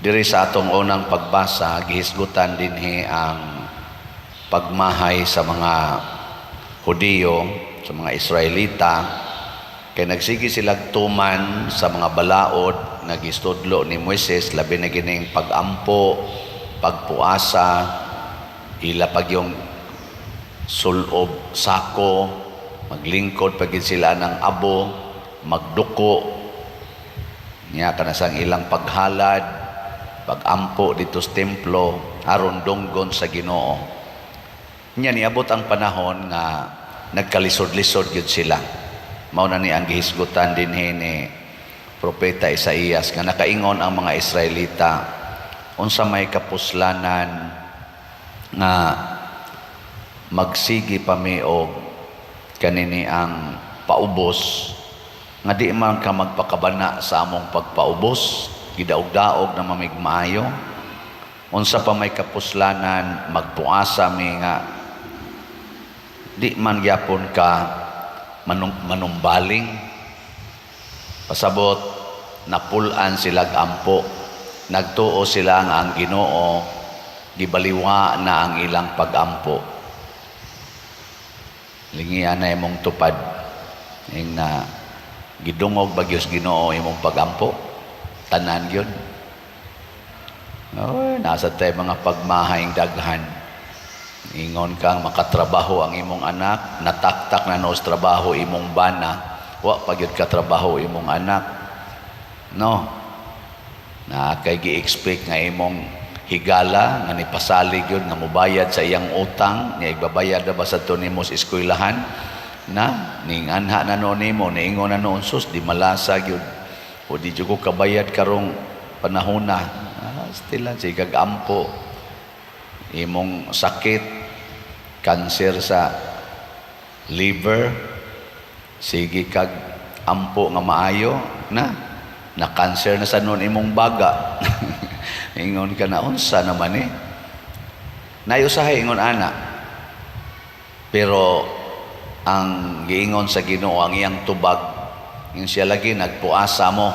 Diri sa atong unang pagbasa, gihisgutan dinhi ang pagmahay sa mga Hudiyo, sa mga Israelita, kay nagsige silag tuman sa mga balaod nga gistudlo ni Moises, labi na gining pagampo, pagpuasa, ila pag yung sulob sako, maglingkod pag sila ng abo, magduko, niya kanasang ilang paghalad, pagampo dito sa templo, aron dunggon sa Ginoo. Nya niabot ang panahon nga nagkalisod-lisod gyud sila. Mao na ni ang gihisgutan dinhi ni Propeta Isaías nga nakaingon ang mga Israelita, unsa may kapuslanan nga magsigi pa mi og kanini ang paubos nga di man ka magpakabana sa among pagpaubos, gidaog-daog na mamig maayo? Unsa pa may kapuslanan magpuasa mi nga di man gyapon ka manumbaling? Pasabot, napulan sila ampo. Nagtuo sila nga ang Ginoo gibaliwa na ang ilang pagampo. Lingian na imong tupad ing na gidungog ba gyud Ginoo imong pagampo tanan gyud. Oy, nasa tay mga pagmahayng daghan. Ingon kang makatrabaho ang imong anak, nataktak na nos trabaho imong bana, wa pa gyud katrabaho imong anak. No. Na kay gi-expect nga imong higala nga nipasalig yun nga mobayad sa iyang utang, niya igbabayad na ba sa to nimo sa eskwelahan na ning anha na no nimo, niingon na noon, "Sus, di malasa gyud o di jud ko kabayad karong panahona." Ah, still lang sige kag ampo. Imong sakit, kanser sa liver, sige kag ampo nga maayo na na cancer na sa noon imong baga. Ingon ka na, unsa naman eh? Nayusahay ingon ana. Pero ang giingon sa Ginoo, ang iyang tubag, yung siya lagi, nagpuasa mo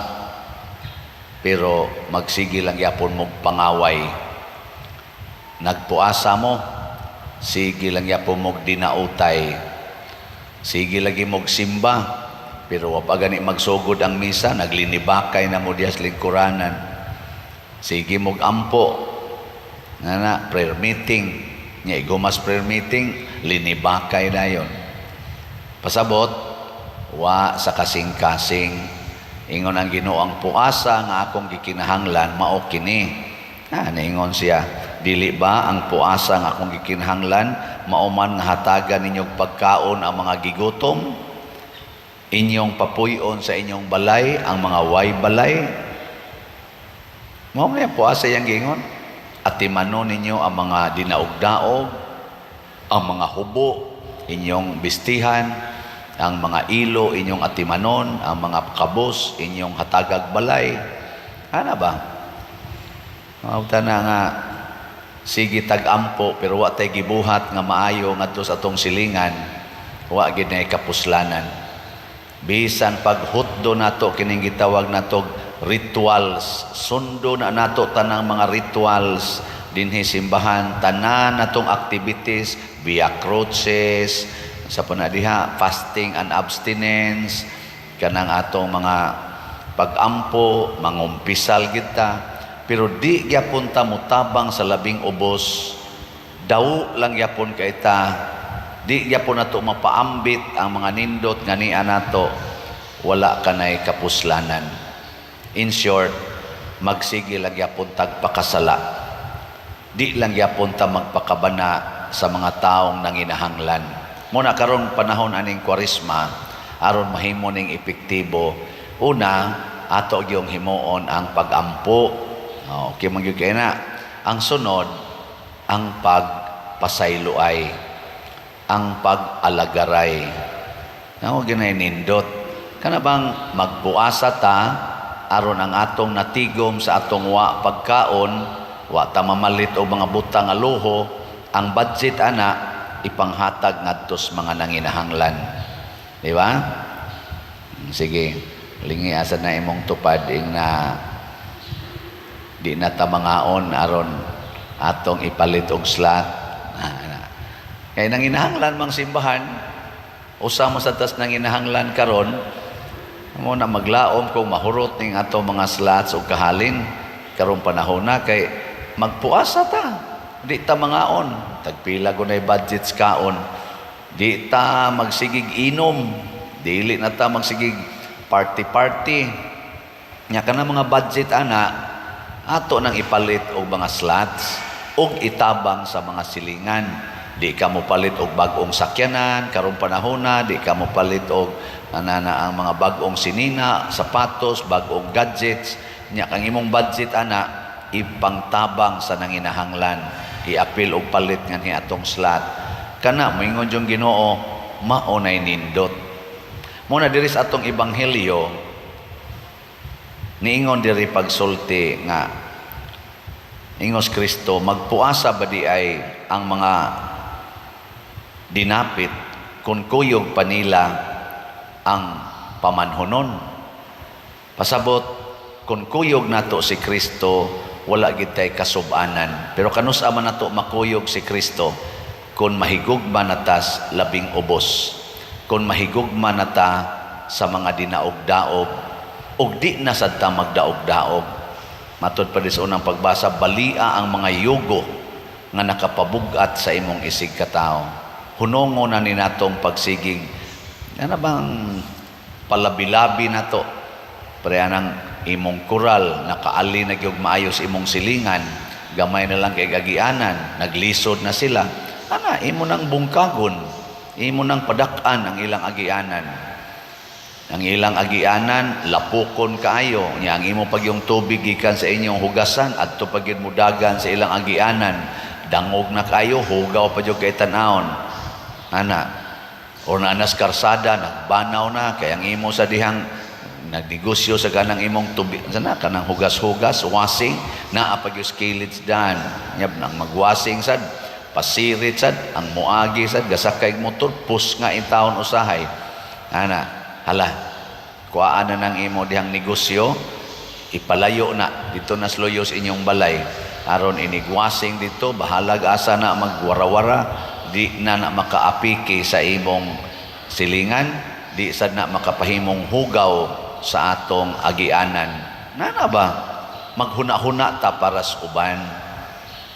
pero magsige lang yapon mo pangaway. Nagpuasa mo, sige lang yapon mo dinautay. Sige lagi mo simba pero wa pa gani magsugod ang misa, naglinibakay na mo diha sa lingkuranan. Sige mo ampo nga na prayer meeting nya, igumas prayer meeting, linibakay na yon. Pasabot, wa sa kasing-kasing. Ingon ang Ginoo, ang puasa nga akong gikinahanglan mao kini. Ah, niingon siya, dili ba ang puasa nga akong gikinahanglan mao man nga hatagan ninyong pagkaon ang mga gigutom, inyong papuy-on sa inyong balay ang mga way balay? Mao man ang puasa yang giingon. Atimanon ninyo ang mga dinaog-daog, ang mga hubo, inyong bistihan, ang mga ilo, inyong atimanon, ang mga kabos, inyong hatagag balay. Ana ba? Mauta na nga sige tag-ampo pero wa tay gibuhat nga maayo ngadto sa atong silingan, wa gid nay kapuslanan. Bisan paghutdo nato kining gitawag nato rituals, sundo na nato tanang mga rituals dinhi simbahan, tanan natong activities, via cruces, sa pa diha, fasting and abstinence, kanang atong mga pagampo, mangumpisal kita, pero di gyapon ta mutabang sa labing ubos, daw lang gyapon kay ta, di gyapon nato mapaambit ang mga nindot nga niya nato, wala kanay kapuslanan. In short, magsige lang gyapon tag pakasala. Di lang gyapon ta magpakabana sa mga taong nanginahanglan. Muna karon panahon aning Kwaresma, aron mahimo ning epektibo, una ato gyung himuon ang pagampo. Okay man gyud kay na. Ang sunod, ang pagpasayloay, ang pag-alagaray. Nao ginay nindot. Kana bang magpuasa ta aron ang atong natigom sa atong wa pagkaon, wa ta mamalit og mga butang nga luho, ang budget ana ipanghatag ngadto sa mga nanginahanglan. Di ba? Sige, lingi asa na imong tupad ing na Di na ta mangaon aron atong ipalit og slot. Ah, na. Kay nanginahanglan mang simbahan, usa mo sa tas nanginahanglan karon mo na maglaom kung mahurot ning ato mga slots o kahalin karong panahon na, kay magpuasa ta, di ta mangaon, tagpila gunay budget sa kaon, di ta magsigig inom, dili na ta magsigig party party nya. Kana mga budget ana, ato nang ipalit og mga slots ug itabang sa mga silingan. Di ka mo palit og bag-ong sakyanan karong panahon na, di ka mo palit og ana na ang mga bag-ong sinina, sapatos, bag-ong gadgets. Nya kang imong budget ana, ipangtabang sa nanginahanglan, iapil og palit nganhi atong slot. Kana moingon yung Ginoo, mao nay nindot. Mo na diri sa atong ebanghelyo, niingon diri pagsulti nga ingos Kristo, magpuasa ba di ay ang mga dinapit kung kuyog pa nila ang pamanhonon? Pasabot, kung kuyog nato si Kristo, wala gid tay kasubanan. Pero kanus-a man nato makuyog si Kristo kung mahigugma na tas labing ubos, kung mahigugma na ta sa mga dinaog-daog ug di na sad ta magdaog-daog? Matud pa di sa unang pagbasa, balia ang mga yugo nga nakapabug-at sa imong isig katawo. Hunongo na ni natong pagsigig ano bang palabi-labi na to. Pareha ng imong kural, nakaali na gyud maayos imong silingan, gamay na lang kay gagianan, naglisod na sila. Ana, imo nang bungkagon, imo nang padak-an ang ilang agianan. Ang ilang agianan, lapukon kaayo. Nya ang imo pag yung tubig gikan sa inyong hugasan, adto pag yun mudagan sa ilang agianan. Dangog na kayo, hugaw pa jud kay tan-awon. Ana, or naanas karsada, nagbanaw na, kaya ang imo sa dihang nagnegosyo sa kanang imong tubig, sana kanang hugas-hugas, washing, naa pag yung skillets dan. Nyab nang magwasing sad, pasirit sad, ang muagi sad, gasakay motor, pus nga intawon usahay. Ana, hala, kuhaan na ng imo dihang negosyo, ipalayo na, dito na sluyos inyong balay. Aron inigwasing dito, bahalag asa na magwarawara, di na na makaapiki sa imong silingan, di sad na makapahimong hugaw sa atong agianan. Nana ba? Maghuna-huna ta para sa uban.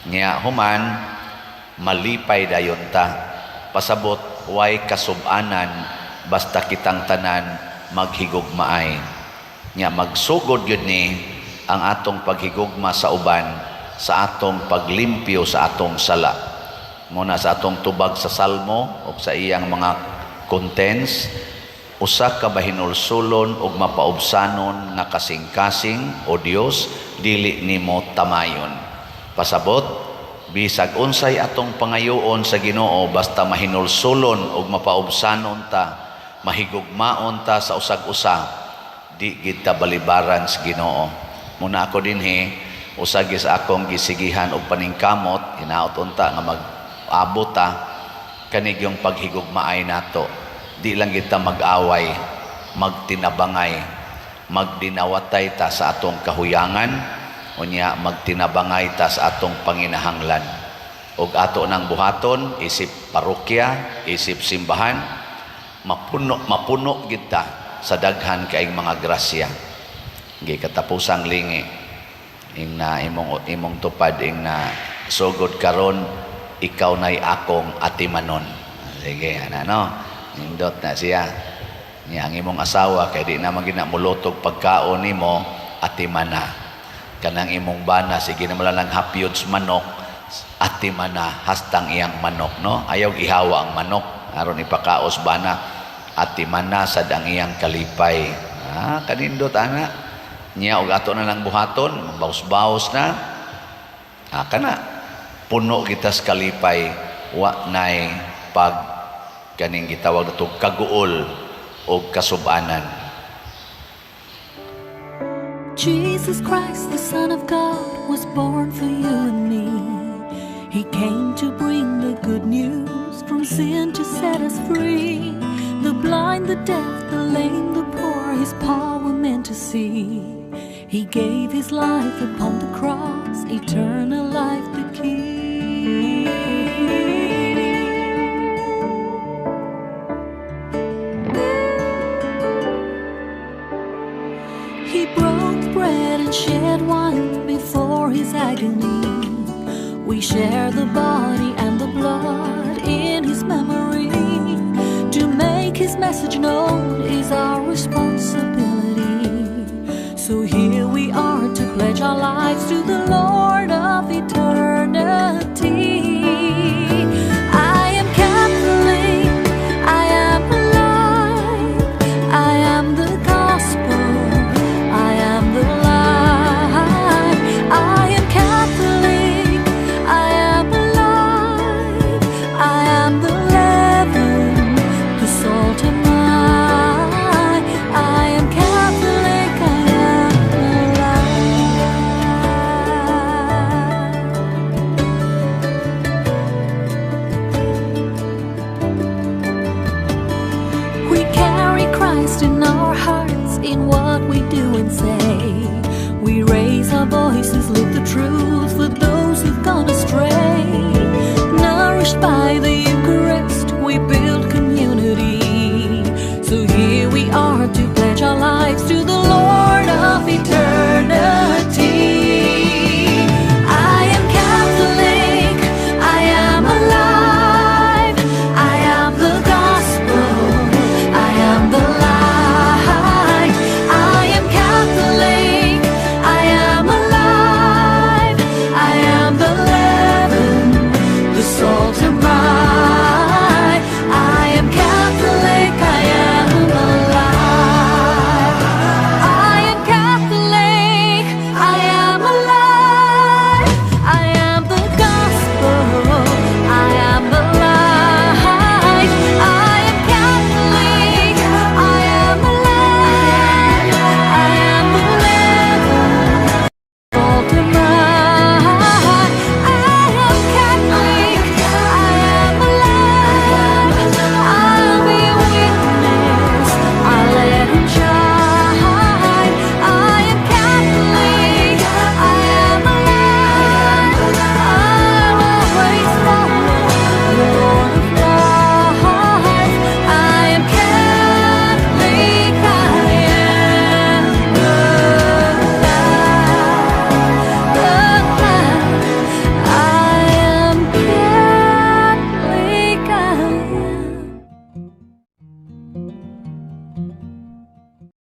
Nya human, malipay dayon ta. Pasabot, way kasubanan, basta kitang tanan maghigugmaay. Nya magsugod yun ni ang atong paghigugma sa uban sa atong paglimpyo sa atong sala. Muna sa atong tubag sa Salmo o sa iyang mga contents, usa ka bahinulsulon ug mapaubsanon nga kasing-kasing, o Dios, dili nimo tamayon. Pasabot, bisag unsay atong pangayoon sa Ginoo, basta mahinulsulon ug mapaubsanon ta, mahigugmaon ta sa usag-usa, di gid ta balibaran sa Ginoo. Muna ako dinhi, usa gyud sa akong gisigihan og paningkamot, hinaot unta nga mag-abot ta kanig yung paghigugmaay nato. Di lang kita mag-away, magtinabangay, magdinawatay ta sa atong kahuyangan, unya magtinabangay ta sa atong panginahanglan. Ug ato nang buhaton isip parokya, isip simbahan, mapuno mapuno kita sa daghan kaayong mga grasya. Gi katapusang lingi ing na imong imong tupad ing na sugod karon, ikaw nay akong atimanon. Sige, ana no. Nindot na siya. Niya ang imong asawa kay di naman gina mulutog pagkaon nimo, atimana. Kanang imong bana, sige naman lang hapyods manok, atimana hastang iyang manok no. Ayaw ihawa ang manok aron ipakaos bana, atimana sad ang iyang kalipay. Ah, kanindot ana. Niya og ato na lang buhaton, baus-baus na. Ah, kana puno kita sa kalipay, wa nay pag kaning gitawag nato kaguol o kasubanan. Jesus Christ, the Son of God, was born for you and me. He came to bring the good news, from sin to set us free. The blind, the deaf, the lame, the poor, His power meant to see. He gave his life upon the cross, eternal life the key. He broke bread and shed wine before his agony. We share the body and the blood in his memory. To make his message known is our responsibility. So here we are to pledge our lives to the Lord of eternity. I am Catholic, I am alive, I am the gospel, I am the light. I am Catholic, I am alive, I am the leaven, the salt am I. I am Catholic, I am alive. We carry Christ in our hearts, in what we do and say. We raise our voices, live the truth for those who've gone astray. Nourished by the Eucharist, we build community. So here we are to pledge our lives to the Lord of eternity.